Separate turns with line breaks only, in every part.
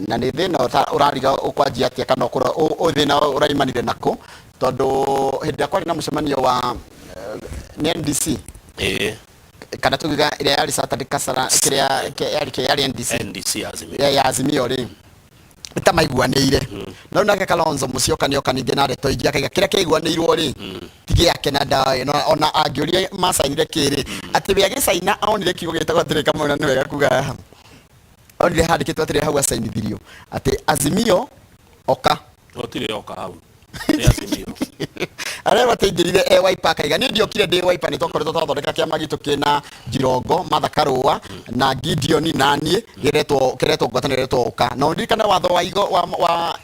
Na nĩ thĩna ũrariga ũkwanjia atĩa kana thĩna ũraimanire nakũ, tondũ hĩndĩ ĩrĩa kwarĩ na mũcemanio wa nĩ NDC kana tugiuga ĩrĩa yarĩ Saturday Kasara kĩrĩa yarĩ NDC.
NDC Azimio.
Ya Azimio rĩ, ta maiguanĩire no rĩu nake Kalonzo Musyoka nĩoka ningĩ na ndeto ingĩ, akaiga kĩrĩa kĩaiguanĩirwo rĩ ti gĩake, na ona angĩũria macainire kĩ rĩ, atĩ we agĩcaina onire kiugo gĩtagwo atĩrĩ, Kamau, na nĩ wega kuga haha, onire handĩkĩtwo atĩrĩ hau acainithirio atĩ Azimio oka.
Gũtirĩ oka hau, nĩ Azimio.
Arerwo atĩ aingĩrire e Wiper, akaiga niĩ ndiokire ndĩ Wiper, nĩ twakoretwo twathondeka kĩama gitũ kĩna Jirongo, Martha Karũa na Gideon na niĩ, kĩretwo ngwatanĩro ĩretwo Ũka. Na ũririkane watho wa igo wa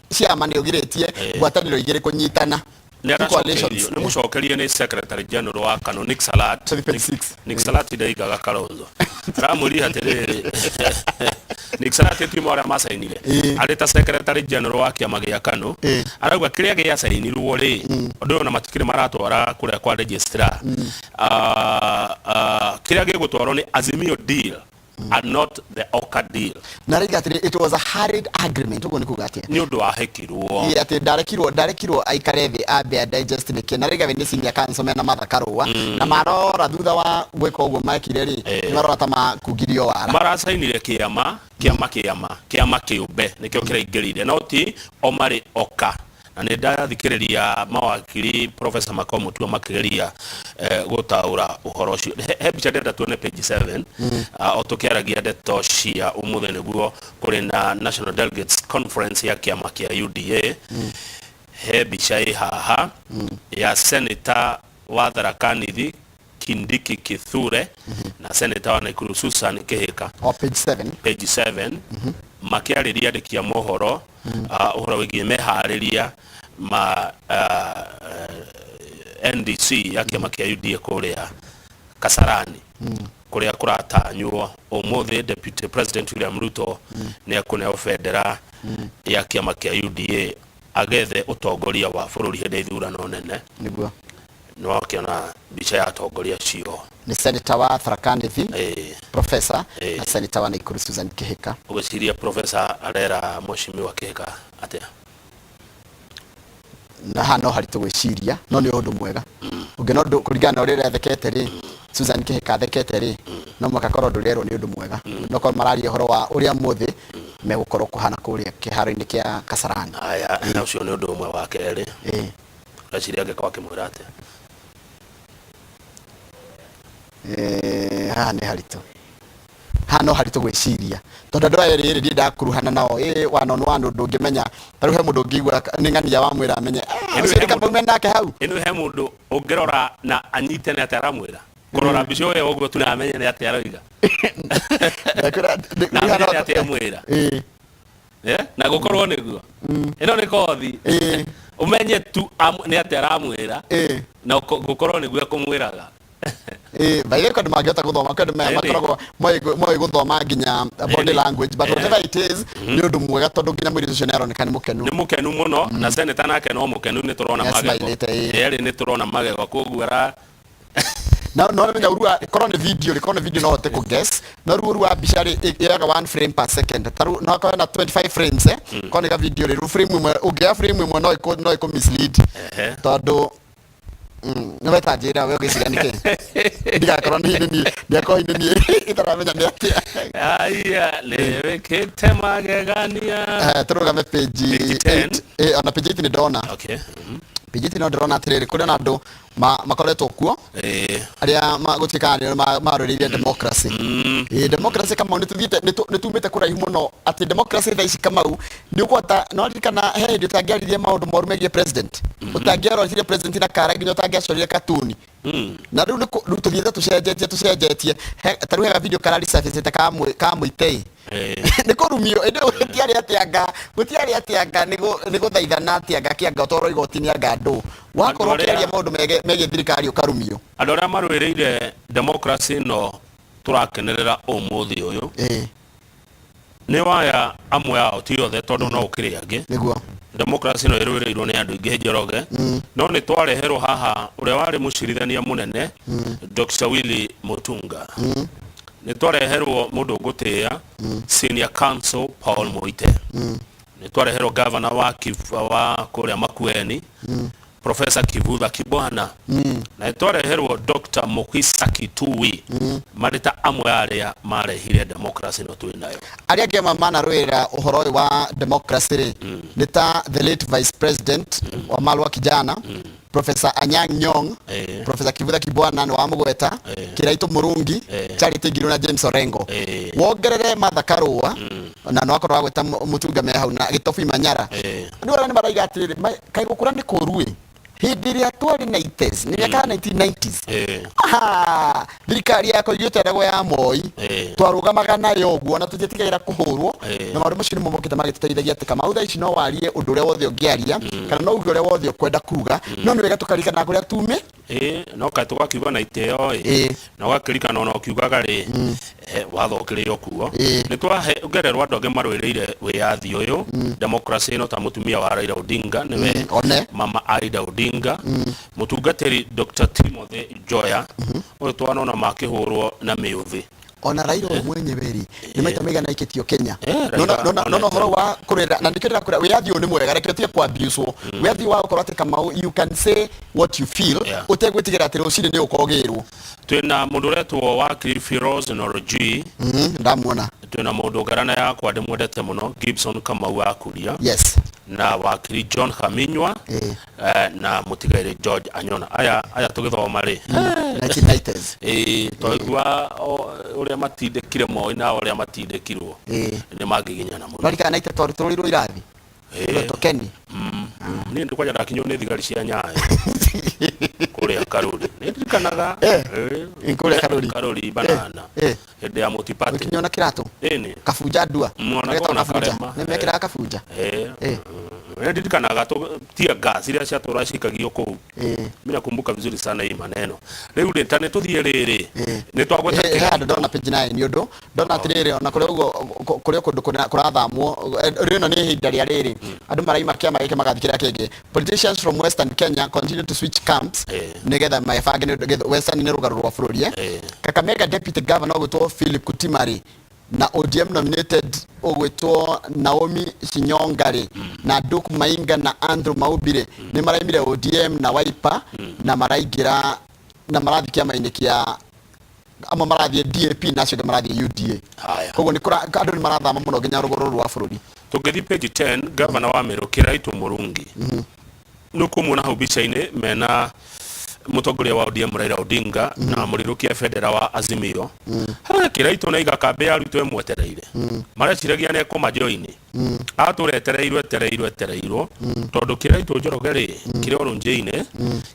ciama nĩ ũgirĩtie ngwatanĩro igĩrĩ kũnyitana.
Nĩ
Two coalitions.
aracokerio, nĩ mũcokerie nĩ secretary general wa KANU, Nick Salat.
Sorry, page six.
Nick Salat ndaigaga Kalonzo aramwĩrire atĩrĩrĩ, Nick Salat ti ũmwe arĩa macainire, arĩ ta secretary general wa kĩama gĩa KANU, arauga kĩrĩa gĩacainirwo rĩ, ũndũ ũyũ ona matikĩrĩ maratwara kũrĩa kwa registrar. Kĩrĩa gĩgũtwarwo nĩ Azimio deal and not the Oka deal.
Na araiga atĩrĩ, it was a hurried agreement. Ũguo nĩ kuga atĩa?
Nĩ ũndũ wahĩkirwo.
Ĩ, atĩ ndarekirwo aikare thĩ ambe a digest nĩkĩ. Na rĩga we nĩ senior counsel mena Martha Karũa, na marora thutha wa gwĩka ũguo mekire rĩ, nĩ marora ta makungirio wara.
Maracainire kĩama kĩũmbe nĩkĩo kĩraingĩrire, no ti o marĩ Oka. Na nĩ ndathikĩrĩria mawakiri Professor Makau Mutua makĩgeria gũtaũra ũhoro ũcio. He mbica ndĩrenda tuone page 7. O tũkĩaragia ndeto cia ũmũthĩ, nĩguo kũrĩ na National Delegates Conference ya kĩama kĩa UDA. He mbica ĩ haha ya senator wa Tharaka Nithi Kindiki Kithure na senator wa Nakuru Susan Kihika.
O page 7.
Page 7, makĩarĩria andĩki a mohoro ũhoro wĩgiĩ meharĩria ma NDC ya kĩama kĩa UDA kũrĩa Kasarani, kũrĩa kũratanywo ũmũthĩ Deputy President William Ruto nĩ ekũneo bendera ya kĩama kĩa UDA agethe ũtongoria wa bũrũri hĩndĩ ya ithurano nene.
Nĩguo.
Nĩ wakĩona mbica ya atongoria acio.
Nĩ senator wa Tharaka Nithi, professor, na senator wa Nakuru Susan Kihika.
Ũgwĩciria professor arera mheshimiwa Kihika atĩa?
Na haha no haritũ gwĩciria, no nĩ ũndũ mwega ũngĩ no kũringana na ũrĩa ũrĩa athekete rĩ, Susan Kihika athekete rĩ, no mũhaka korwo ũndũ ũrerwo nĩ ũndũ mwega, no korwo mararia ũhoro wa ũrĩa mũthĩ megũkorwo kũhana kũrĩa kĩharo-inĩ kĩa Kasarani.
Aya, na ũcio nĩ ũndũ ũmwe. Wa kerĩ, ũreciria angĩkorwo akĩmwĩra atĩa?
Haha nĩ haritũ, haha no haritũ gwĩciria, tondũ andũ aya erĩ rĩ, ndiendaga kuruhana nao ĩ one on one, ũndũ ũngĩmenya. Ta rĩu he mũndũ ũngĩigua nĩ ng'ania wamwĩra amenye, "Ah,
Ĩno
ũcio
he
nĩ kaba nake hau."
Ĩno he mũndũ ũngĩrora na anyite nĩ atĩa aramwĩra, kũrora mbica ĩyo ũguo tu na amenye nĩ atĩa aroiga na amenye nĩ atĩa amwĩra. Na gũkorwo nĩguo ĩno nĩ kothi, ũmenye tu nĩ atĩa aramwĩra na gũkorwo nĩguo ekũmwĩraga.
By the way, andũ mangĩhota gũthoma, kwĩ andũ makoragwo moĩ gũthoma nginya body language, but whatever it is, nĩ ũndũ mwega, tondũ nginya mũirĩtu ũcio nĩ aroneka nĩ mũkenu.
Nĩ mũkenu mũno, na senator nake no mũkenu, nĩ tũrona
Nĩ
magego.
asmilĩte, ĩĩ.
Erĩ nĩ tũrona magego, koguo ara
Na no menya ũru wa korwo nĩ video rĩ, korwo nĩ video no hote kũ guess, no rĩu ũru wa mbica rĩ, yoyaga one frame per second. Ta rĩu no akorwo na 25 frames, korwo nĩ ga video rĩ, rĩu frame ĩmwe ũngĩoya frame ĩmwe no ĩkũ mislead, tondũ nĩ weta njĩra we ũgĩciria nĩkĩ, ndigakorwo nĩ niĩ, ndigakorwo nĩ niĩ itaramenya nĩ atĩa.
Aya nĩ wĩkĩte magegania.
Tũrũgame page
Page 10.
8. Ona page 8 nĩ ndona. Page 8 no ndĩrona atĩrĩrĩ, kũrĩ na andũ makoretwo kuo arĩa gũtuĩkaga nĩo marũĩrĩire democracy. Democracy, Kamau, nĩ tũthiĩte, nĩ tumĩte kũraihu mũno, atĩ democracy thaa ici, Kamau, nĩ ũkũhota no ririkana he hĩndĩ ũtangĩaririe maũndũ moru megiĩ president, ũtangĩarorire president na kara, nginya ũtangĩacorire katuni. Na rĩu rĩu tũthiĩte tũcenjetie. Ta rĩu hega video karari surface ka Mũitei, nĩ kũrumio, ĩndĩ gũtiarĩ atĩ anga nĩ gũthaithana atĩ anga kĩanga ũtwarwo igoti-inĩ, anga ndũ wakorwo
Andũ arĩa-
ũkĩaria maũndũ megiĩ thirikari ũkarumio.
Andũ arĩa marũĩrĩire democracy ĩno tũrakenerera ũmũthĩ ũyũ nĩ waya amwe ao, ti othe, tondũ no ũkĩrĩ angĩ. Democracy ĩno ĩrũĩrĩirwo nĩ andũ aingĩ, Njoroge, no nĩ twareherwo haha ũrĩa warĩ mũcirithania mũnene Dr. Willy Mutunga. Nĩ twareherwo mũndũ ngũtĩĩa, Senior Counsel Paul Muite. Nĩ twareherwo governor wa wa kũrĩa Makueni, Professor Kivutha Kibwana. Na nĩ twareherwo Dr. Mukhisa Kituyi, marĩ ta amwe a arĩa marehire democracy ĩno twĩ nayo.
Arĩa angĩ amwe manarũĩrĩra ũhoro ũyũ wa democracy rĩ, nĩ ta the late Vice President Wamalwa Kijana, Professor Anyang' Nyong', Professor Kivutha Kibwana nĩ wamũgweta, Kĩraitũ Mũrungi, Charity Ngilu na James Orengo. Wongerere Martha Karũa, na no akorwo agweta Mũtunga me hau na Gĩtobi Manyara. Andũ arĩa nĩ maraiga atĩrĩrĩ, kaĩ gũkũra nĩ kũũru ĩ? Hĩndĩ ĩrĩa twarĩ na ites, nĩ mĩaka ya 1990s. Aha, thirikari ya koigĩte ĩragwo ya Moi. Twarũgamaga nayo ũguo na tũtiĩtigagĩra kũhũrwo. Na maũndũ macio nĩmo mokĩte magĩtũteithagia atĩ Kamau thaa ici no warie ũndũ ũrĩa wothe ũngĩaria, kana no uge ũrĩa wothe ũkwenda kuga, no nĩ wega tũkaririkanaga kũrĩa tumĩ.
Ĩĩ, no kaĩ tũgakiuga na itĩo ĩ, na ũgakĩririkana ona ũkiugaga rĩ, watho ũkĩrĩ o kuo. Nĩ twaongererwo andũ angĩ marũĩrĩire wĩyathi ũyũ, democracy ĩno, ta mũtumia wa Raila Odinga, nĩwe
One.
Mama Aida Odinga, mũtungatĩri Dr. Timothy Njoya, ũyũ twanona makĩhũrwo na mĩũthĩ.
Ona Raila ũyũ mwenyewe rĩ, nĩ maita maigana aikĩtio Kenya.
Raila
Nona ũhoro wa kũrĩra, na nĩkĩo ndĩrakwĩra wĩyathi ũyũ nĩ mwega, reke ũtige kũ abuse-wo. Wĩyathi wa gũkorwo atĩ Kamau, you can say what you feel, ũtegwĩtigĩra atĩ rũcinĩ nĩ ũkogĩrwo.
Twĩna mũndũ ũretwo wakiri Firoz Norji.
Ndamuona.
Twĩna mũndũ ngarana yakwa ndĩmwendete mũno, Gibson Kamau wa Kuria. Na wakiri John Khaminywa, na mũtigairĩ George Anyona. Aya tũgĩthoma rĩ,
1990s.
Ĩĩ, twaigua ũrĩa matindĩkire Moi na ũrĩa matindĩkirwo, nĩ mangĩginyana mũno.
Nwarikana naite twarutũrũrirwo irathi? Tokeni.
Niĩ ndĩ kwanja ndakinywo nĩ thigari cia Nyayo kũrĩa Karuri. Nĩ ndirikanaga.
Kũrĩa Karuri.
Karuri banana. Hĩndĩ ya mũtipati.
Ũkinywo na kĩratũ?
Ĩni.
Kabunja ndua.
Ona
Getagwo
kona
kabunja.
karema.
Nĩ mekĩraga kabunja?
Nĩ ndirikanaga tear gas iria ciatũra cikagio kũu. Mimi nakumbuka vizuri sana hii maneno. Rĩu rĩ, ta nĩ tũthiĩ rĩrĩ. Nĩ twagweta
He handũ ndona page 9 nĩ ũndũ ndona atĩrĩrĩ, ona kũrĩ ũguo kũrĩ kũndũ kũrathamwo, rĩno nĩ ihinda rĩa rĩrĩ andũ maraima kĩama gĩkĩ magathiĩ kĩrĩa kĩngĩ. Politicians from Western Kenya continue to switch camps nĩgetha mebange nĩ ũndũ Western nĩ rũgaro rwa bũrũri. Kakamega Deputy Governor ũgwĩtwo Philip Kutimari na ODM nominated ũgwĩtwo Naomi Shinyonga rĩ, na Duke Mainga na Andrew Maubire nĩ maraimire ODM na Wiper na maraingĩra na marathiĩ kĩama-inĩ kĩa amwe marathiĩ DAP na acio angĩ marathiĩ UDA.
Haya.
Koguo nĩ andũ nĩ marathama mũno nginya rũgũrũ rũrũ rwa bũrũri.
Tũngĩthiĩ page 10, governor wa Meru Kiraitu Murungi nĩ ũkũmuona hau mbica-inĩ mena mũtongoria wa ODM Raila Odinga na mũrirũkia bendera wa Azimio. Kiraitu nĩ aiga kambĩ ya Ruto ĩmwetereire, mareciragia nĩ ekũmajoini, atũra etereirwo etereirwo etereirwo, tondũ Kiraitu Njoroge rĩ, kĩrĩa ũrũnjĩ-inĩ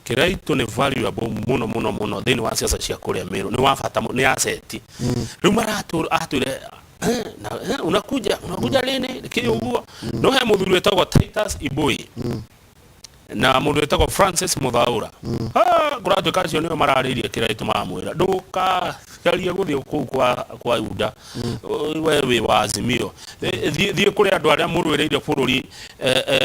Kiraitu nĩ valuable mũno mũno mũno thĩinĩ wa siasa cia kũrĩa Meru, nĩ wa bata mũno, nĩ asset. Rĩu maratũra atwĩre na unakuja lini kĩ ũguo. No he mũthuri wĩtagwo Titus Ibui na mũndũ wĩtagwo Francis Muthaura, kũratuĩka acio nĩo mararĩirie Kiraitu, maramwĩra ndũkagerie gũthiĩ kũu kwa Yuda, we wĩ wa Azimio. Thiĩ kũrĩ andũ arĩa mũrũĩrĩire bũrũri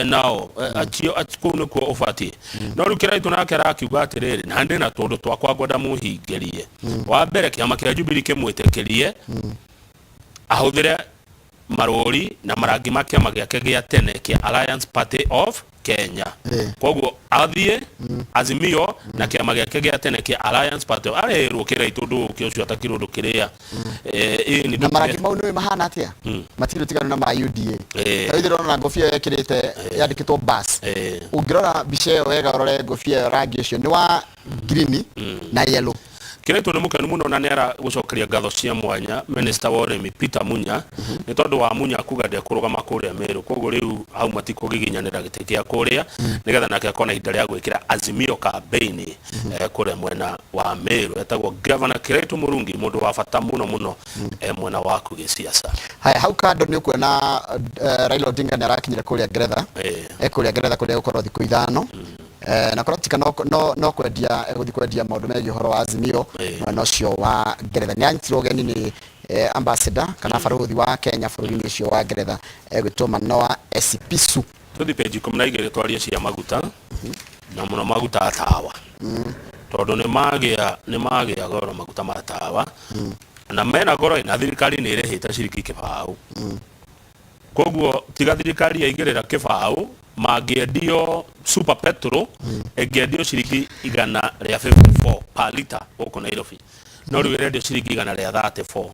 nao, acio kũu nĩkuo ũbatiĩ. No rĩu Kiraitu nake arakiuga atĩrĩrĩ, na ndĩ na tũndũ twakwa ngwenda mũhingĩrie. Wa mbere, kĩama kĩa Jubilee kĩmwĩtĩkĩrie ahũthĩre marũri na marangi ma kĩama gĩake gĩa tene kĩa Alliance Party of Kenya. Koguo athiĩ Azimio na kĩama gĩake gĩa tene kĩa Alliance Party, arerwo Kiraitu ndũũke ũcio atakirwo ndũkĩrĩa. Ĩĩ, nĩ
Na marangi mau nĩ mahana atĩa? Matirĩ ũtiganu na ma UDA. Ta rĩu ndĩrona ngobia ĩyo ĩkĩrĩte yandĩkĩtwo bus. Ũngĩrora mbica ĩyo wega, ũrore ngobia ĩyo, rangi ũcio nĩ wa green na yellow.
Kiraitu nĩ mũkenu mũno na nĩ aragũcokeria ngatho cia mwanya Minister wa ũrĩmi Peter Munya, nĩ tondũ wa Munya kuga ndekũrũgama kũrĩa Meru, koguo rĩu hau matikũgiginyanĩra gĩtĩ kĩa kũrĩa, nĩgetha nake akorwo na ihinda rĩa gwĩkĩra Azimio campaign kũrĩa mwena wa Meru. Etagwo Governor Kiraitu Murungi, mũndũ wa bata mũno mũno mwena waku gĩciaca.
Haya, hau kando nĩ ũkuona Raila Odinga nĩ arakinyire kũrĩa Ngeretha. Kũrĩa Ngeretha kũrĩa gũkorwo thikũ 5. Na kũratika no kwendia egũthiĩ kwendia maũndũ megiĩ ũhoro wa Azimio mwena ũcio wa Ngeretha. Nĩ anyitirwo ũgeni nĩ ambassador kana barũthi wa Kenya bũrũri-inĩ ũcio wa Ngeretha egwĩtwo Manoa Esipisu.
Tũthiĩ page 12 twarie cia maguta, na mũno maguta tawa, tondũ nĩ magĩa goro maguta ma tawa. Na mena goro na thirikari nĩ ĩrĩhĩte ciringi kĩbaũ. Koguo tiga thirikari yaigĩrĩra kĩbaũ, mangĩendio super petrol ĩngĩendio ciringi 154 per liter gũkũ Nairobi, no rĩu ĩrendio ciringi 134.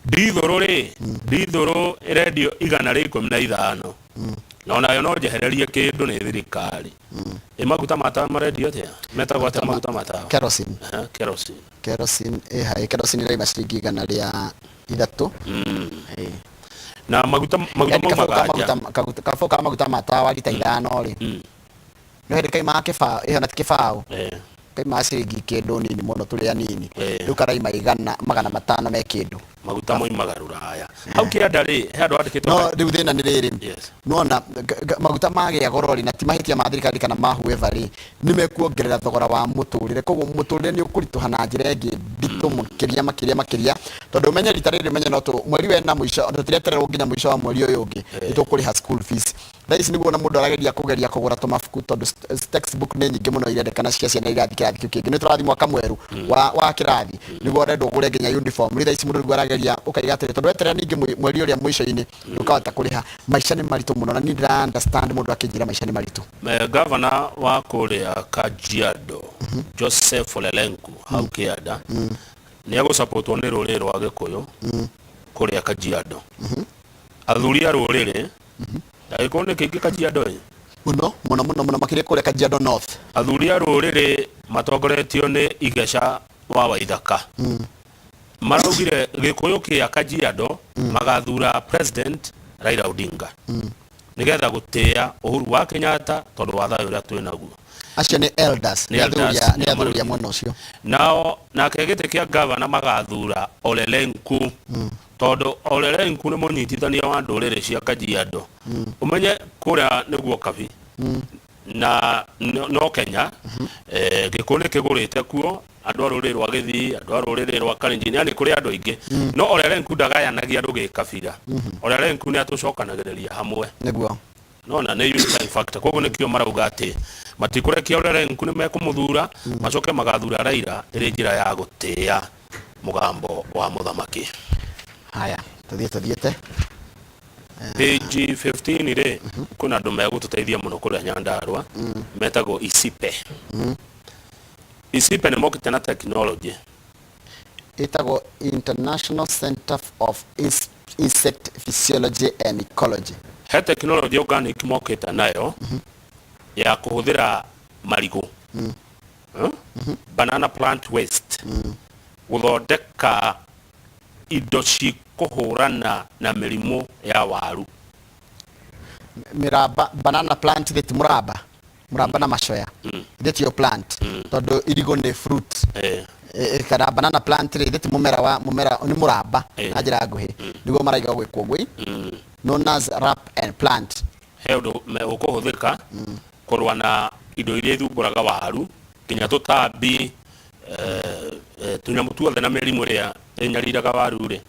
Ndithũrũ rĩ, ndithũrũ ĩrendio 115, na onayo no njehererie kĩndũ nĩ thirikari. Ĩ maguta ma tawa marendio atĩa? Metagwo atĩa maguta ma tawa?
Kerosene.
Aha, kerosene.
Kerosene ĩha, kerosene ĩraima ciringi 103. Ĩĩ.
Na maguta maguta
Yaani kabũyũ ka
maumaga nja.
maguta kabũyũ ka maguta ma tawa rita 5 rĩ, no hĩndĩ kaimaga kĩbaũ, ĩyo na ti kĩbaũ, kaimaga ciringi kĩndũ nini mũno, tũrĩa nini. Rĩu karaima 500 me kĩndũ.
Maguta moimaga rũraya hau kĩanda rĩ, he andũ andĩkĩtwo.
No rĩu thĩna nĩ rĩrĩ, nona maguta magĩa goro rĩ, na ti mahĩtia ma thirikari kana ma whoever rĩ, nĩ mekuongerera thogora wa mũtũrĩre. Koguo mũtũrĩre nĩ ũkũritũha na njĩra ĩngĩ nditũ makĩria makĩria makĩria, tondũ ũmenye rita rĩrĩ, ũmenye no tũ mweri wena mũico, tũtiretererwo nginya mũico wa mweri ũyũ ũngĩ nĩ tũkũrĩha school fees. Thaa ici nĩguo ona mũndũ arageria kũgeria kũgũra tũmabuku, tondũ textbook nĩ nyingĩ mũno irendekana cia ciana irathiĩ kĩrathi kĩu kĩngĩ. Nĩ tũrathiĩ mwaka mwerũ wa kĩrathi, nĩguo ũrendwo ũgũre nginya uniform. Rĩu thaa ici mũndũ nĩguo arageria ũkaiga atĩrĩ, tondũ weterera ningĩ mweri ũrĩa mũico-inĩ ndũkahota kũrĩha. Maica nĩ maritũ mũno, na niĩ ndĩra understand mũndũ akĩnjĩra maica nĩ maritũ.
Gavana wa kũrĩa Kajiado, Joseph Olelenku, hau kĩanda nĩ egũcapotwo nĩ rũrĩrĩ rwa Gĩkũyũ kũrĩa Kajiado. Athuri a rũrĩrĩ, Agĩkorwo nĩ kĩingĩ Kajiado ĩ.
Mũno mũno mũno mũno, makĩria kũrĩa Kajiado North.
Athuri a rũrĩrĩ matongoretio nĩ Igeca wa Waithaka maraugire Gĩkũyũ kĩa Kajiado magathura President Raila Odinga nĩgetha gũtĩĩa Uhuru wa Kenyatta tondũ wa thayũ ũrĩa twĩ naguo.
Acio nĩ elders,
Nĩ
nĩ athuri
elders,
a nĩ
nĩo
athuri a
maraugire.
mwena ũcio.
Nao nake gĩtĩ kĩa gavana magathura Ole Lenku, tondũ Ole Lenku nĩ mũnyitithania wa ndũrĩrĩ cia Kajiado. Ũmenye kũrĩa nĩguo Kabi na no Kenya, Gĩkũyũ nĩ kĩgũrĩte kuo, andũ a rũrĩrĩ rwa Gĩthii, andũ a rũrĩrĩ rwa Kalenjin, yani kũrĩ andũ aingĩ. No Ole Lenku ndagayanagia andũ gĩkabira. Ole Lenku nĩ atũcokanagĩrĩria hamwe.
Nĩguo.
Nona nĩ unifying factor. Koguo nĩkĩo marauga atĩ matikũrekia Ole Lenku, nĩ mekũmũthura, macoke magathura Raila ĩrĩ njĩra ya gũtĩĩa mũgambo wa mũthamaki.
Haya, tũthiĩ tũthiĩte.
Page 15 rĩ, kwĩna andũ megũtũteithia mũno kũrĩa Nyandarua metagwo ICIPE. ICIPE nĩ mokĩte na technology.
Ĩtagwo International Center of Insect Physiology and Ecology.
He technology organic mokĩte nayo ya kũhũthĩra marigũ, Banana plant waste, gũthondeka indo cikũhũrana na mĩrimũ ya waru.
Mĩramba, banana plant thĩ ti mũramba, mũramba na macoya thĩ tiyo plant, tondũ irigũ nĩ fruit. Kana banana plant rĩ, thĩ ti mũmera wa mũmera, nĩ mũramba. Na njĩra nguhĩ nĩguo maraiga gwĩkwo ũguo, known as wrap and plant.
He ũndũ ũkũhũthĩka kũrũa na indo iria ithumbũraga waru, nginya tũtambi, tũnyamũ tuothe na mĩrimũ ĩrĩa ĩnyariraga waru rĩ.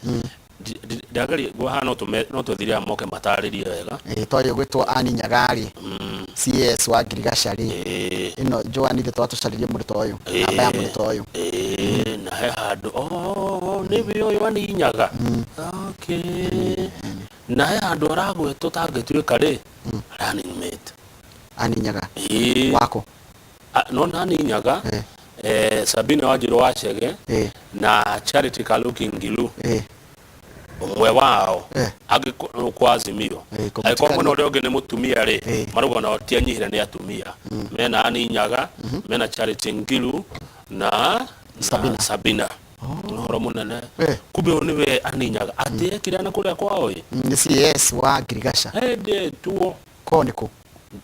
Ndageria haha, no tũthire moke matarĩrie wega.
Toyũ gwĩtwo Ani Nyagarĩ, CS wa Ngirigaca rĩ, ĩno Joan ithe twatũcaririe mũndũ ta ũyũ, namba ya mũndũ ta ũyũ.
Ĩĩ, na he handũ, oh, nĩwe ũyũ Aninyaga. Okay, na he handũ aragwetwo tangĩtuĩka rĩ running mate.
Ani Nyaga wako?
No Aninyaga, Sabina Wanjiru wa Chege na Charity Kaluki Ngilu, ũmwe wao angĩkorwo kwa Azimio, angĩkorwo mwena ũrĩa ũngĩ nĩ mũtumia rĩ, marauga nao ti anyihĩre nĩ atumia. Mena Aninyaga, mena Charity Ngilu na
Sabina.
Na Sabina. Ũhoro mũnene. Kumbe ũyũ nĩwe Aninyaga atĩ ekire na kũrĩa kwao ĩ.
Nĩ CS wa Ngirigaca.
Hĩndĩ tuo.
Kwao nĩ kũ?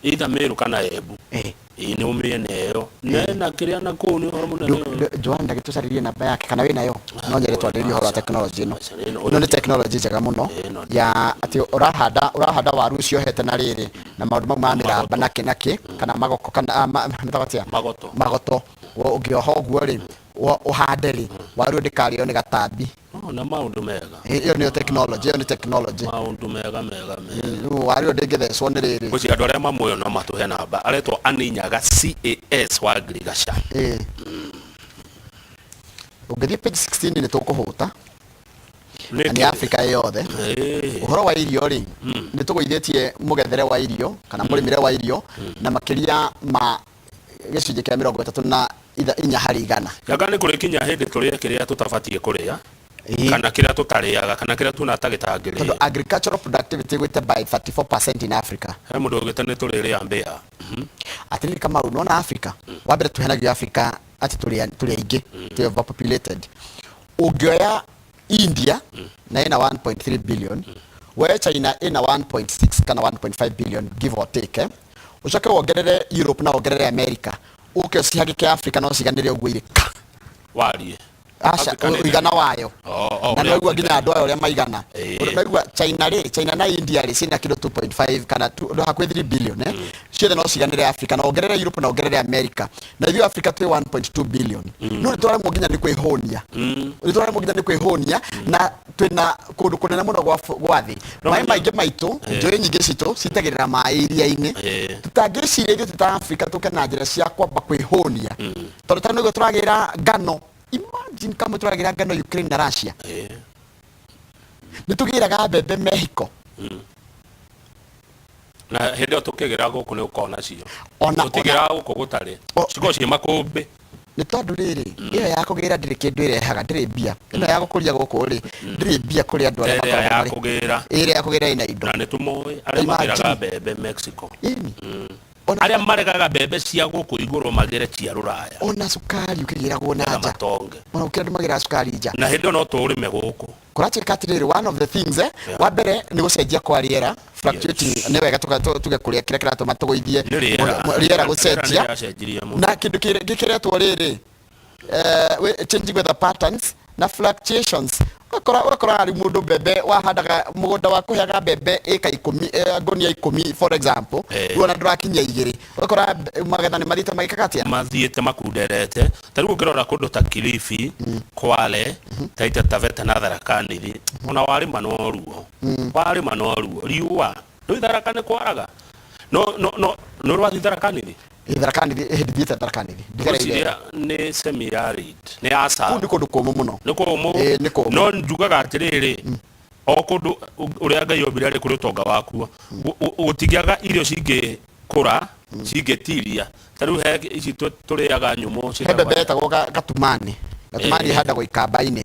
Either Meru kana Embu. Ĩĩ, nĩ mĩena ĩyo nena kĩrĩa na kũu nĩ ũhoro mũnene ũyũ.
Joan ndagĩtũcarĩrie namba yake, kana wĩ nayo? No nyende twarĩrĩrie ũhoro wa tekinoronjĩ ĩno.
Aca, ĩno
Ĩno nĩ tekinoronjĩ njega mũno
Ĩno
ya atĩ ũrahanda waru ciohete na rĩrĩ na maũndũ mau ma mĩramba na kĩ na kĩ, kana magoko, kana metagwo atĩa?
Magoto.
Magoto. Ũngĩoha ũguo rĩ, ũhande rĩ, waru ĩyo ndĩkarĩo nĩ gatambi.
Oh, na maũndũ mega.
Ĩyo nĩyo tekinoronjĩ, ĩyo nĩ tekinoronjĩ.
Maũndũ mega mega mega.
Rĩu waru ĩyo ndĩngĩthecwo nĩ rĩrĩ.
Ngwĩciria andũ arĩa mamũĩ no matũhe namba. Aretwo Aninyaga CAS wa Ngirigaca.
Ũngĩthiĩ page 16 nĩ tũkũhũta
Nĩ
na nĩ
kĩ?
Africa yothe. Ũhoro wa irio rĩ, nĩ tũgũithĩtie mũgethere wa irio kana mũrĩmĩre wa irio na makĩria ma gĩcunjĩ kĩa 34 harĩ igana.
Yanga nĩ kũrĩ kinya hĩndĩ tũrĩe kĩrĩa tũtabatiĩ kũrĩa kana kĩrĩa tũtarĩaga kana kĩrĩa tuona ta
Tondũ
gĩtangĩrĩo.
agricultural productivity ĩgwĩte by 34% in Africa.
He mũndũ augĩte nĩ tũrĩrĩa mbĩa.
Atĩrĩrĩ Kamau, nĩwona Africa, wa mbere tũhenagio Africa atĩ tũrĩ aingĩ, twĩ overpopulated. Ũngĩoya India na ĩna 1.3 billion, woe China ĩna 1.6 kana 1.5 billion give or take, eh? Ũcoke wongerere Europe na wongerere America, ũke ũcihagĩke Africa no ciganĩre ũguo irĩ ka.
Warie.
Aca,
Africa nĩ
ũigana wayo.
Oh,
Na
ũrĩa
naigua
Africa
nginya andũ ayo ũrĩa maigana. Naigua China rĩ, China na India rĩ ciĩna kĩndũ 2.5 kana hakuhĩ 3 billion, eh? Ciothe no ciganĩre Africa na wongerere Europe na wongerere America. Na ithuĩ Africa twĩ 1.2 billion. No nĩ tũraremwo nginya nĩ kwĩhũnia. Nĩ tũraremwo nginya nĩ kwĩhũnia na twĩna kũndũ kũnene mũno gwa thĩ.
No
Maĩ
menya-
maingĩ maitũ, njũĩ nyingĩ citũ citagĩrĩra maĩ iria-inĩ. Tũtangĩciria ithuĩ twĩ ta Africa tũke na njĩra cia kwamba kwĩhũnia. Tondũ ta nĩguo tũragĩra ngano. Imagine kama tũragĩra ngano Ukraine na Russia. Nĩ tũgĩraga mbembe Mexico.
Na hĩndĩ ĩyo tũkĩgĩra gũkũ nĩ ũkoragwo nacio.
Ona
Tũtigĩraga gũkũ gũtarĩ. Cikoragwo ciĩ makũmbĩ.
Nĩ tondũ rĩrĩ, ĩyo ya kũgĩra ndĩrĩ kĩndũ ĩrehaga, ndĩrĩ mbia. Ĩno ya gũkũria gũkũ rĩ, ndĩrĩ mbia kũrĩ andũ arĩa
Ĩrĩa
makoragwo
ya
marĩ.
kũgĩra.
Ĩrĩa ya kũgĩra ĩna indo.
Na nĩ tũmoĩ arĩa
Imagine.
magĩraga mbembe Mexico.
Ĩni. Ona
Arĩa maregaga mbembe cia gũkũ igũrũ magĩre cia rũraya.
Ona cukari ũkĩgĩragwo na
Nĩgetha
nja.
matonge.
Ona gũkĩra andũ magĩraga cukari nja.
Na hĩndĩ ĩyo no tũrĩme gũkũ.
Kũratuĩka atĩrĩrĩ, one of the things, wa mbere nĩ gũcenjia kwa rĩera, fluctuating, nĩ wega tuge kũrĩa kĩrĩa kĩratũma tũgũithie
Nĩ rĩera.
Rĩera gũcenjia.
Rĩera nĩ rĩacenjirie mũno.
Na kĩndũ gĩkĩretwo rĩrĩ, changing weather patterns na fluctuations. Ũgakora rĩu mũndũ mbembe wahandaga mũgũnda wa kũheaga mbembe ĩka ikũmi, ngũnia 10 for example, rĩu ona ndũrakinyia 2. Ũgakora magetha nĩ mathiĩte magĩkaga atĩa?
Mathiĩte makunderete. Ta rĩu ũngĩrora kũndũ ta Kilifi, Kwale, Taita Taveta na Tharaka Nithi, ona warĩma no ruo. Warĩma no ruo. Riũa. Rĩu Tharaka nĩ kwaraga. No, no, no, no rwathiĩ Tharaka Nithi?
Ĩ, Tharaka Nithi, ĩ, ndithiĩte Tharaka Nithi. Ndigereire.
Ngwĩciria nĩ semi-arid. Nĩ aca.
Kũu nĩ kũndũ kũmũ mũno.
Nĩ kũmũ.
Ĩ, nĩ kũmũ.
No njugaga atĩrĩrĩ, o kũndũ ũrĩa Ngai ombire arĩ kũrĩ ũtonga wakuo. Gũtingĩaga irio cingĩkũra, cingĩtiria. Ta rĩu he ici tũrĩaga nyũmũ
He mbembe
ciĩtagwo
yetagwo gatumani. Gatumani ĩhandagwo ikamba-inĩ.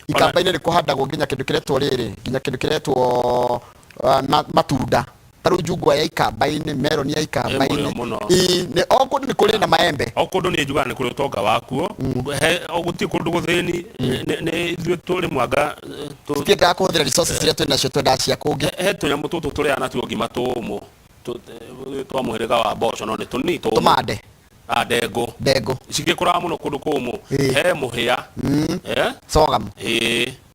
Ikamba-inĩ nĩ kũhandagwo nginya kĩndũ kĩretwo rĩrĩ, nginya kĩndũ kĩretwo matunda. Ta rĩu njungwa ya ikamba-inĩ, meroni ya ikamba-inĩ.
Ĩ mũrĩo mũno.
Ĩ, nĩ, o kũndũ nĩ kũrĩ na maembe.
O kũndũ nĩ njugaga nĩ kũrĩ ũtonga wakuo. He, o gũtirĩ kũndũ gũthĩni. Nĩ ithuĩ tũrĩ mwanga,
Tũtiendaga kũhũthĩra resources iria twĩ nacio, twendaga cia kũngĩ.
He tũnyamũ tũtũ tũrĩaga natuo ngima tũmũ. Twa mũhĩrĩga wa mboco, no nĩ tũnini tũmũ.
Tũmande.
Ndengũ.
Ndengũ.
Cigĩkũraga mũno kũndũ kũmũ. He mũhĩa.
Sorghum.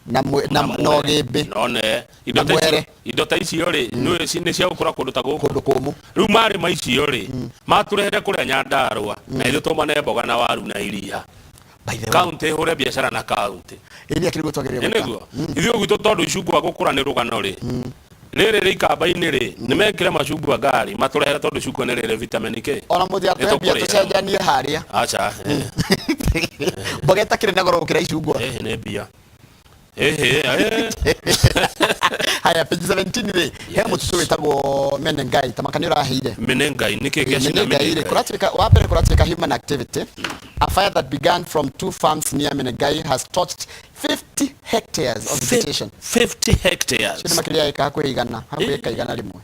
Na
Na
na
mwere.
ũgĩmbĩ.
No ne. Indo
Na
ta icio,
mwere.
indo ta icio rĩ, nĩ cia gũkũra kũndũ ta gũkũ.
Kũndũ kũmũ.
Rĩu marĩma icio rĩ, matũrehere kũrĩa Nyandarũa, na ithuĩ tũmane mboga na waru na iria.
By the way.
Kaunti ĩhũre biacara na kaunti.
Ĩĩ nĩ akĩrĩ gwĩtwagĩrĩire
Ĩ
gwĩka.
nĩguo. Ithuĩ gwitũ tondũ icungwa gũkũra nĩ rũgano rĩ. Rĩrĩ rĩ ikamba-inĩ rĩ, nĩ mekĩre macungwa ngari, matũrehere tondũ icungwa nĩ rĩrĩ vitamin K.
Ona mũthia
Nĩ
twembia
tũkũrĩa.
tũcenjanie harĩa.
Aca.
Mboga ĩtakĩrĩ na goro gũkĩra icungwa.
Nĩ mbia. Ehe.
Haya, page 17 rĩ, he mũtitũ wĩtagwo Menengai, ta maka nĩ ũraheire.
Menengai, nĩkĩ gĩacina
Menengai rĩ,
Menengai?
kũratuĩka, wa mbere kũratuĩka human activity. A fire that began from 2 farms near Menengai has torched 50 hectares of vegetation.
50 hectares.
Cio nĩ makĩria ya ĩka hakuhĩ igana, hakuhĩ ĩka igana rĩmwe.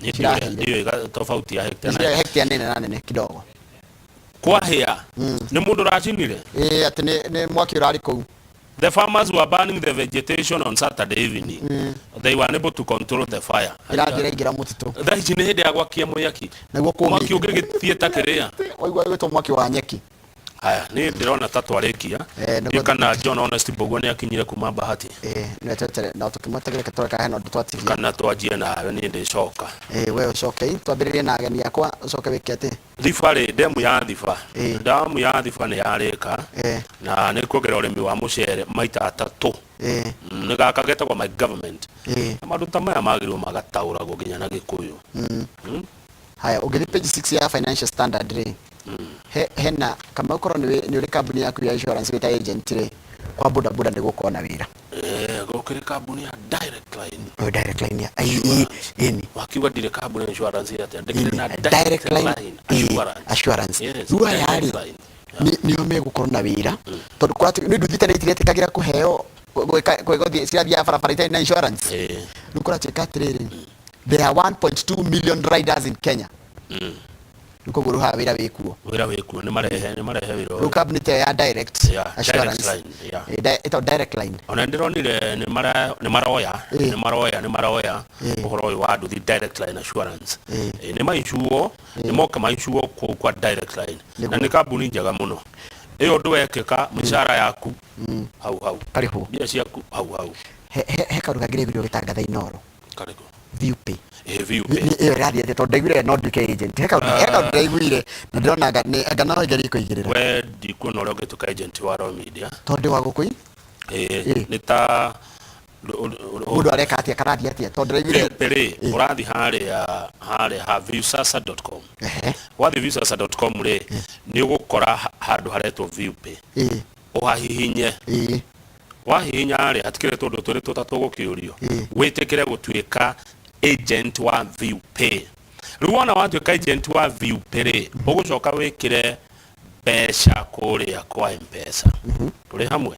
Nĩ
Cirahĩire.
ndiũĩ tofauti ya hectare na
Nĩ hectare nene na nene kidogo.
Kwahĩa. Nĩ mũndũ ũracinire?
Ĩĩ, atĩ nĩ mwaki ũrarĩ kũu.
The farmers were burning the vegetation on Saturday evening. They were unable to control the fire.
Ĩrathiĩ ĩraingĩra mũtitũ.
Thaa ici nĩ hĩndĩ ya gwakia mwaki.
Nĩguo kũũmĩte.
Mwaki ũngĩgĩthiĩ ta kĩrĩa.
Waigua wĩtwo mwaki wa nyeki.
Haya, niĩ ndĩrona ta twarĩkia.
Nĩguo
Ndiũĩ kana John Honest Mbũgua nĩ akinyire kuma Bahati.
Nĩ twetere, na tũkĩmweterere reke tũreke hena ũndũ twatigia.
Kana twanjie nawe niĩ ndĩcoka.
We ũcoke, twambĩrĩrie na ageni akwa, ũcoke wĩke atĩ.
Thiba rĩ, ndemu ya Thiba. Ndamu ya Thiba nĩ yarĩka. Na nĩ kuongerera ũrĩmi wa mũcere maita atatũ. Nĩ gaka getagwo my government. Na maũndũ ta maya magĩrĩirwo magataũragwo nginya na Gĩkũyũ.
Haya, ũngĩthiĩ page 6 ya Financial Standard rĩ, He, hena kama ũkorwo nĩ ũrĩ kambuni yaku ya insurance wĩ ta agent rĩ, kwa boda boda nĩ gũkorwo na wĩra.
Eh, gũkĩrĩ kambuni ya Direct Line.
Oh, Direct Line ya ai ĩni.
Wakiuga ndirĩ kambuni ya insurance atĩa? Ndĩkĩrĩ na
Direct Line
Assurance.
Assurance.
Yes,
Rĩu aya
Direct
rĩ
Line.
nĩo megũkorwo na wĩra tondũ kũratuĩka nĩ nduthi tene itiretĩkagĩra kũheo gũthiĩ cirathiaga barabara itarĩ na insurance. Rĩu kũratuĩka atĩrĩrĩ, there are 1.2 million riders in Kenya. Rĩu koguo rĩu haha wĩra wĩkuo.
Wĩra wĩkuo, nĩ marehe wĩra
Rĩu
ũyũ.
kambuni ta ĩyo ya Direct Assurance.
Direct Line, yeah.
Ĩtagwo Direct Line.
Ona ndĩronire nĩ maroya nĩ maroya ũhoro ũyũ wa nduthi Direct Line Assurance. Nĩ maicuo, nĩ moka maicuo kũu kwa Direct Line na nĩ kambuni njega mũno ĩyo. Ũndũ wekĩka, mĩcara yaku hau hau.
Karĩhwo.
Mbia ciaku hau hau.
He kaũndũ kangĩ ndĩraiguire ũgĩtangatha Inooro.
Karĩkũ?
Viewpay.
Viewpay.
Ĩyo ĩrathiĩ atĩa? Tondũ ndaiguire no nduĩke agent. He kaũndũ ndaiguire na ndĩrona anga no ngerie kũigĩrĩra.
We ndikuona ũrĩa ũngĩtuĩka agent wa Royal Media.
Tondũ wa gũkũ
Nĩ ta
Mũndũ areka atĩa? Karathiĩ atĩa? Tondũ ndaiguire
Viewpay rĩ, ũrathiĩ harĩa ha viewsasa.com. Wathiĩ viewsasa.com rĩ, nĩ ũgũkora handũ haretwo Viewpay. Ũhahihinye. Wahihinya rĩ, hatikĩrĩ tũndũ twĩrĩ tũtatũ gũkĩũrio. Wĩtĩkĩre gũtuĩka agent wa Viewpay. Rĩu wona watuĩka agent wa Viewpay rĩ, ũgũcoka wĩkĩre mbeca kũrĩa kwa M-Pesa. Tũrĩ hamwe?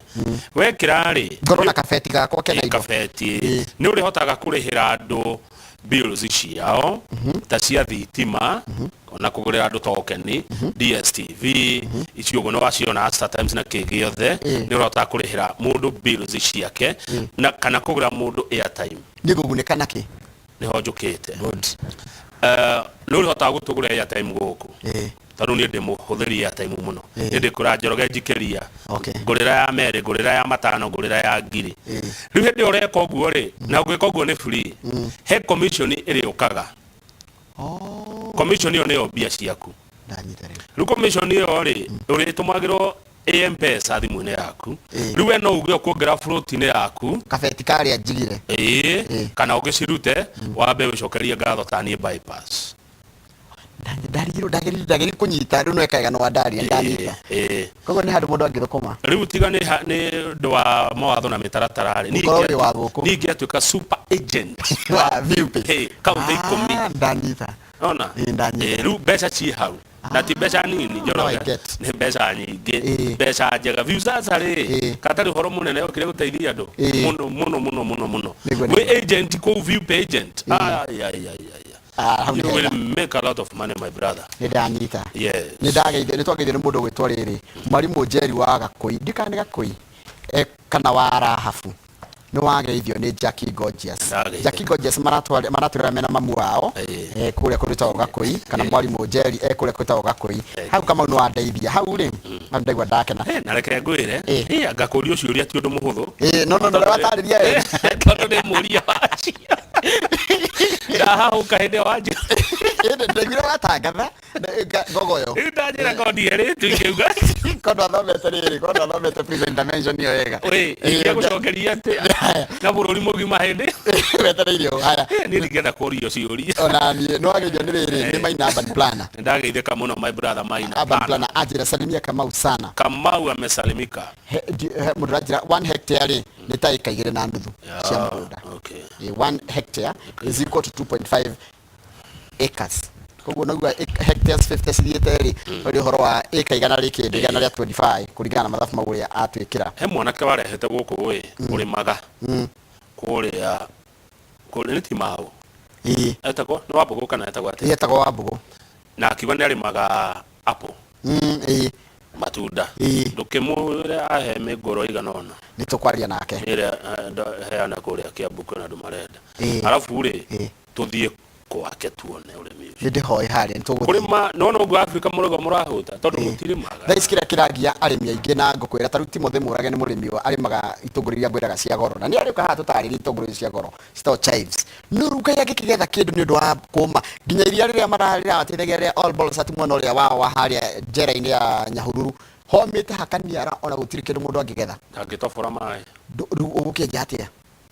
Wekĩra rĩ,
Ngorwo na kabeti gakwa kena indo.
Kabeti nĩ ũrĩhotaga kũrĩhĩra andũ bills ciao ta cia thitima, ona kũgũrĩra andũ tokeni DStv icio ũguo nĩ waciona StarTimes na kĩ gĩothe. Nĩ ũrĩhotaga kũrĩhĩra mũndũ bills ciake na kana kũgũra mũndũ airtime.
Nĩ ngũgunĩka nakĩ?
Nĩho njũkĩte.
Good.
Nĩ ũrĩhotaga gũtũgũra airtime gũkũ tondũ niĩ ndĩ mũhũthĩri airtime mũno. Niĩ ndĩkũra Njoroge njikĩria, ngũrĩra ya merĩ, ngũrĩra ya matano, ngũrĩra ya 1000. Rĩu hĩndĩ ĩyo ũreka ũguo rĩ, na ũngĩka ũguo nĩ free, he commission ĩrĩũkaga. Commission ĩyo nĩyo mbia ciaku.
Ndanyita rĩu.
Rĩu commission ĩyo rĩ, ũrĩtũmagĩrwo ĩ M-Pesa thimũ-inĩ yaku. Rĩu we no uge ũkuongerera float-inĩ yaku.
Kabeti karĩa njigire.
Ĩĩ, kana ũgĩcirute wambe ũcokerie ngatho ta niĩ bypass.
Ndarigirwo, ndagĩrĩire kũnyita rĩu no ekaga no wandaria ndanyita. Koguo nĩ handũ mũndũ angĩthũkũma.
Rĩu tiga nĩ ũndũ wa mawatho na mĩtaratara rĩ, niĩ
Ũkorwo wĩ wa gũkũ.
Niĩ ingĩatuĩka super agent
wa Viewpay.
Hey, kaunti 10.
Ah, ndanyita.
Ona.
Ĩĩ, ndanyita.
Rĩu mbeca ciĩ hau na ti mbeca nini.
Now I
Njoroge,
get.
nĩ mbeca nyingĩ, mbeca njega. Viusasa rĩ, katarĩ ũhoro mũnene okire gũteithia andũ mũno mũno mũno mũno mũno. Wĩ agent kũu, Viewpay agent. Ai, ai, ai, ai, ai.
Ah, hau nĩ
You will
hega.
make a lot of money, my brother.
Nĩ ndanyita.
Yes.
Nĩ ndageithio, nĩ twageithio nĩ mũndũ ũgwĩtwo rĩrĩ mwarimũ Njeri wa Gakũi, ndikana nĩ Gakũi kana wa Rahabu. Nĩ wageithio nĩ Jackie Gorgeous.
Ndageithio.
Jackie Gorgeous maratwĩra mena mamu wao kũrĩa kũrĩtagwo Gakũi, kana mwarimũ Njeri kũrĩa kwĩtagwo Gakũi. Hau Kamau nĩ wandeithia hau rĩ, hau ndaigua ndakena.
Na reke ngwĩre, ngakũrio ciũria ti ũndũ mũhũthũ.
No, watarĩria wega.
Tondũ nĩ mũria wacio ndahahũka hĩndĩ ĩyo wanjĩra.
Ĩndĩ ndaiguire watangatha ngogoyo.
Rĩu ndanjĩra kondi erĩtu ingĩuga.
Kondo athomete rĩrĩ, kondo athomete prison intervention ĩyo wega.
Ĩ, ingĩgũcokeria atĩa na bũrũri mũgima hĩndĩ
Wetereire ũũ, haya.
Niĩ ndingĩenda kũrio ciũria.
Ona niĩ nĩ wageithio nĩ rĩrĩ, nĩ Maina Urban Planner.
Ndageithĩka mũno, my brother Maina.
Urban Planner anjĩra salimia Kamau sana.
Kamau amesalimika.
Mũndũ aranjĩra 1 hectare rĩ, nĩ ta ĩka 2.5 cia mũgũnda. 1 hectare is equal to 2.5 acres. Koguo naigua hectares 50 cithiĩte rĩ, ũrĩ ũhoro wa ĩka igana rĩ kĩndũ, 125 kũringana na mathabu mau ũrĩa atwĩkĩra.
He mwanake warehete gũkũ ĩ ũrĩmaga kũrĩa kũrĩa nĩ Timau. Etagwo nĩ Wambũgũ kana etagwo atĩa?
Etagwo Wambũgũ.
Na akiuga nĩ arĩmaga apple. Matunda. Ndũkĩmwĩre ahe mĩngũrwa igana ũna.
Nĩ tũkwaria nake.
Ĩrĩa heana kũrĩa Kiambu kwĩna andũ marenda. Arabu rĩ, tũthiĩ kwake tuone ũrĩmi ũcio.
Nĩ ndĩhoe harĩa nĩ tũgũthiĩ.
Kũrĩma nona ũguo Afrika mũrauga mũrahũta tondũ mũtirĩmaga.
Thaa ici kĩrĩa kĩragia arĩmi aingĩ na ngũkwĩra ta rĩu Timothy Mũrage nĩ mũrĩmi wa arĩmaga itũngũrũ iria ngwĩraga cia goro, na nĩ arĩũka haha tũtarĩrie itũngũrũ icio cia goro citagwo chives. No rĩu Ngai angĩkĩgetha kĩndũ nĩ ũndũ wa kũma nginya iria rĩrĩa rĩrateithagia rĩa All Bolsat mwena ũrĩa wao wa harĩa njera-inĩ ya Nyahururu homĩte hakaniara, ona gũtirĩ kĩndũ mũndũ angĩgetha.
Ndangĩtobora maĩ.
Rĩu ũgũkĩenja atĩa?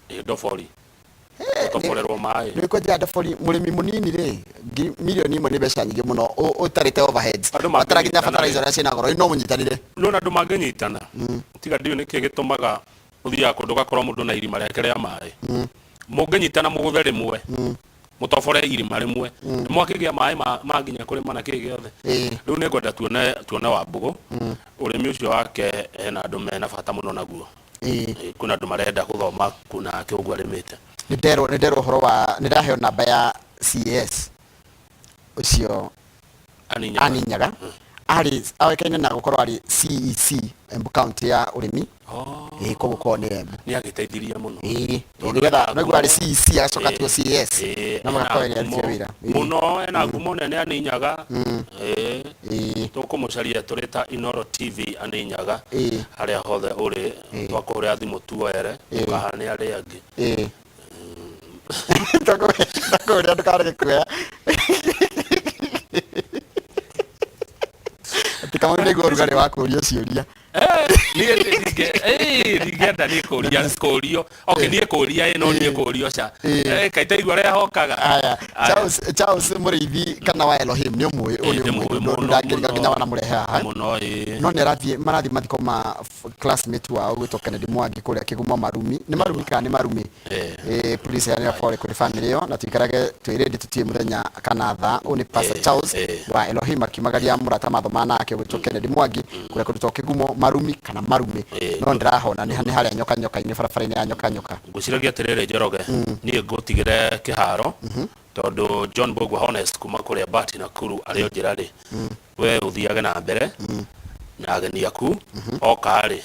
Ĩ ndobori. Gũtoborerwo maĩ.
Nĩ kwenjera ndobori mũrĩmi mũnini rĩ, mirioni 1 nĩ mbeca nyingĩ mũno ũtarĩte overheads.
Andũ
Batara nginya
mangĩnyitana
fertilizer
rĩ.
ũrĩa ciĩna goro, no mũnyitanire.
No na andũ mangĩnyitana, tiga ndiũĩ nĩkĩ gĩtũmaga ũthiaga kũndũ ũgakora mũndũ na irima rĩake rĩa maĩ. Mũngĩnyitana mũgũthe rĩmwe, mũtobore irima rĩmwe, nĩ mwakĩgĩa maĩ ma nginya kũrĩma na kĩĩ gĩothe. Rĩu nĩ ngwenda tuone Wambũgũ, ũrĩmi ũcio wake hena andũ mena bata mũno naguo. Kwĩna andũ marenda gũthoma nake ũguo arĩmĩte.
Nĩ nderwo ũhoro wa, nĩ ndaheo namba ya CAS ũcio
Aninyaga.
Aninyaga. Arĩ oĩkaine na gũkorwo arĩ CEC Embu County ya ũrĩmi. Koguo korwo nĩ Embu.
Nĩ agĩteithirie mũno.
Tondũ nĩgetha
ena
noguo arĩ CEC agacoka atuo CAS. Na
ena
magakorwo nĩ
ngumo
arutire wĩra.
Mũno, ena ngumo nene Aninyaga. Tũkũmũcaria tũrĩ ta Inooro TV Aninyaga. Harĩa hothe ũrĩ, twakũhũrĩra thimũ tuoere, ndũkahane arĩa angĩ.
Tũkũhũrĩra ndũkarege kuoya. Atĩ Kamau nĩguo ũrugarĩ wa kũũrio ciũria.
Niĩ ndingĩenda niĩ kũũria kũũrio. Okay, niĩ kũũria ĩ, no niĩ kũũrio ca. Kaĩ taigua ũrĩa hokaga.
Aya, Charles Mũrĩithi kana wa Elohim nĩ ũmũĩ, ũyũ nĩ
Ndĩmũĩ
ũmũĩ,
mũno,
ndangĩriga
mũno.
nginya wanamũrehe haha.
Mũno, ĩ.
No nĩ marathiĩ mathiko ma classmate wao gwĩtwo Kennedy Mwangi kũrĩa Kĩgumo Marumi. Nĩ Marumi kana nĩ Marumi? Please heanĩra pole kũrĩ family ĩyo na tũikarage twĩ ready tũtiĩ mũthenya kana thaa. Ũyũ nĩ Pastor Charles wa Elohim akiumagaria mũrata mathoma nake gwĩtwo Kennedy Mwangi kũrĩa kũrutwo Kĩgumo Marumi kana Marumi. No ndĩrahona nĩ harĩa nyoka nyoka-inĩ barabara-inĩ ya nyoka nyoka.
Ngwĩciragia atĩrĩrĩ Njoroge, niĩ ngũtigĩre kĩharo tondũ John Mbugua Honest kuma kũrĩa Bati Nakuru arĩ o njĩra rĩ, we ũthiage na mbere na ageni aku oka rĩ,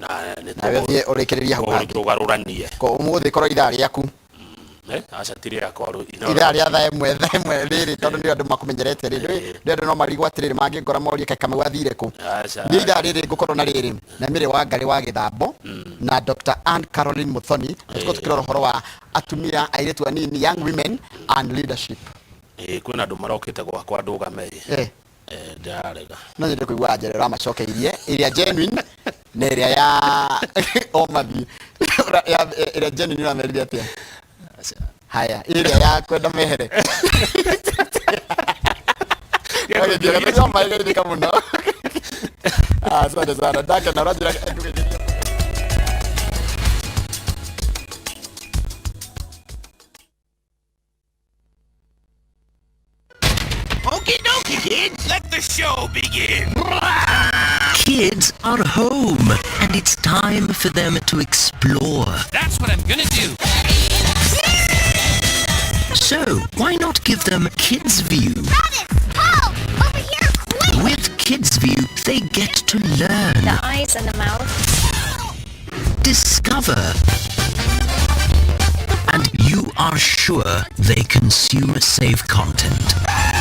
na nĩ
Nawe ũthiĩ ũrĩkĩrĩrie hau hangĩ.
tũgarũranie.
Ko ũmũthĩ korwo ithaa rĩaku.
Aca ti rĩakwa rũ, Inooro.
Ithaa rĩa thaa ĩmwe rĩrĩ tondũ nĩ andũ makũmenyerete rĩ. Nĩ andũ no marigwo atĩrĩrĩ mangĩngora morie kaĩ Kamau athire kũ.
Aca.
Niĩ ithaa rĩrĩ ngũkorwo na rĩrĩ na Mary Wangari wa Gĩthambo na Dr. Ann Caroline Muthoni. Na tũkorwo tũkĩrora ũhoro wa atumia airĩtu anini, young women and leadership.
Kwĩna andũ marokĩte gwakwa ndũgame ĩ. Ndarega.
No nyende kũigua njĩra ũramacokeirie ĩrĩa genuine na ĩrĩa ya omathi. Ĩrĩa genuine ũramerire atĩa? Haya, ĩrĩa ya kwenda mehere. Mũno. Asante sana. Ndakena ũranjĩra ngũgeithĩria.
Okie dokie, kids. Let the show begin.
Kids are home, and it's time for them to explore.
That's what I'm going to do.
So, why not give them KidzView?
Travis, Paul, over here, quick!
With KidzView, they get to learn.
The eyes and the mouth.
Discover. And you are sure they consume safe content.